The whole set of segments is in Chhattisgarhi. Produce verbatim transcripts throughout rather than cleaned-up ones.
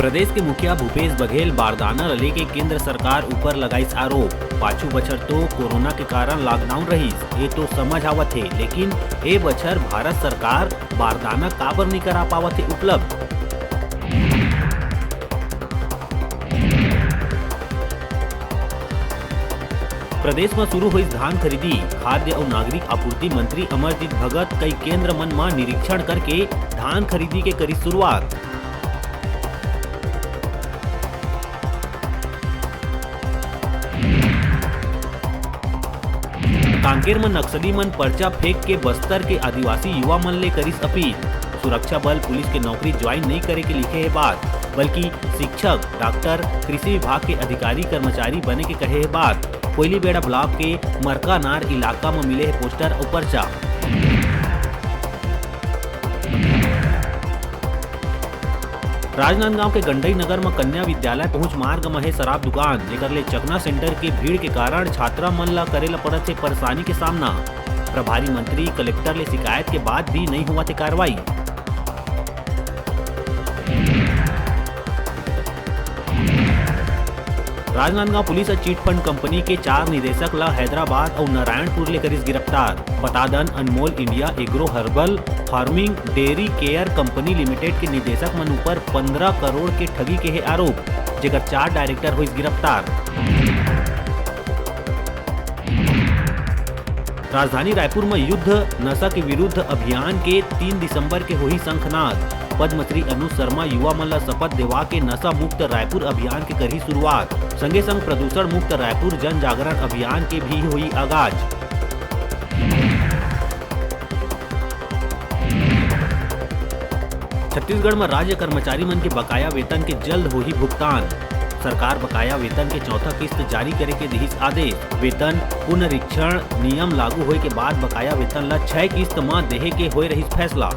प्रदेश के मुखिया भूपेश बघेल बारदाना ल लेके केंद्र सरकार ऊपर लगाइस आरोप। पाछू बछर तो कोरोना के कारण लॉकडाउन रहिस, ये तो समझ आवत हे, लेकिन ए बछर भारत सरकार बारदाना काबर नइ करा पावत हे उपलब्ध? प्रदेश म शुरू होइस धान खरीदी। खाद्य अउ नागरिक आपूर्ति मंत्री अमरजीत भगत कई केंद्र मन म निरीक्षण करके धान खरीदी के करिस शुरुआत। कांकेर म नक्सली मन पर्चा फेंक के बस्तर के आदिवासी युवा मन ले करिस अपील। सुरक्षा बल पुलिस के नौकरी ज्वाइन नइ करे के लिखे हे बात, बल्कि शिक्षक, डॉक्टर, कृषि विभाग के अधिकारी कर्मचारी बने के कहे हे बात। कोयलीबेड़ा ब्लॉक के मरकानार इलाका म मिले हे पोस्टर अउ पर्चा। राजनांदगांव के गंडई नगर म कन्या विद्यालय पहुंच मार्ग म हे शराब दुकान, जेकर ले चकना सेंटर के भीड़ के कारण छात्रा मन ल करे ल पड़त हे परेशानी के सामना। प्रभारी मंत्री कलेक्टर ले शिकायत के बाद भी नइ होवत हे कार्रवाई। राजनांदगांव पुलिस ह चिट फंड कंपनी के चार निदेशक ल हैदराबाद अउ नारायणपुर ले करिस गिरफ्तार। बता दन, अनमोल India agro herbal farming dairy care company limited के निदेशक मन ऊपर पंद्रह करोड़ के ठगी के हे आरोप, जेकर चार डायरेक्टर होइस गिरफ्तार। राजधानी रायपुर म युद्ध नशा के विरुद्ध अभियान के तीन दिसंबर के होही शंखनाद। पद्मश्री अनुज शर्मा युवा मन ल शपथ देवा के नशा मुक्त रायपुर अभियान के करही शुरुआत। संगे संग प्रदूषण मुक्त रायपुर जन जागरण अभियान के भी होही आगाज। छत्तीसगढ़ म राज्य कर्मचारी मन के बकाया वेतन के जल्द होही भुगतान। सरकार बकाया वेतन के चौथा किस्त जारी करे के दिहिस आदेश। वेतन पुनरीक्षण नियम लागू होए के बाद बकाया वेतन ल छह किस्त म देहे के होए रहिस फैसला।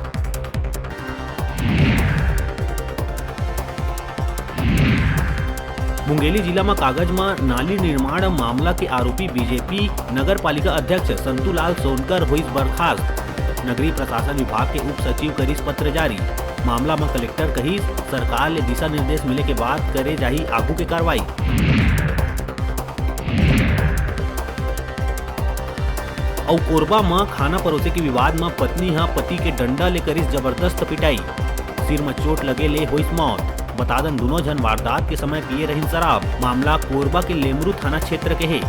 मुंगेली जिला म कागज म नाली निर्माण मामला के आरोपी बीजेपी नगर पालिका अध्यक्ष संतूलाल सोनकर होइस बर्खास्त। नगरीय प्रशासन विभाग के उप सचिव करिस पत्र जारी। मामला म कलेक्टर कहिस, सरकार ले दिशा निर्देश मिले के बाद करे जाही आगू के कार्रवाई। अउ कोरबा म खाना परोसे के विवाद म पत्नी ह पति के डंडा ले करिस जबरदस्त पिटाई। सिर म चोट लगे ले होइस मौत। बता दन, दूनों झन वारदात के समय पिए रहिन शराब। मामला कोरबा के लेमरू थाना क्षेत्र के हे।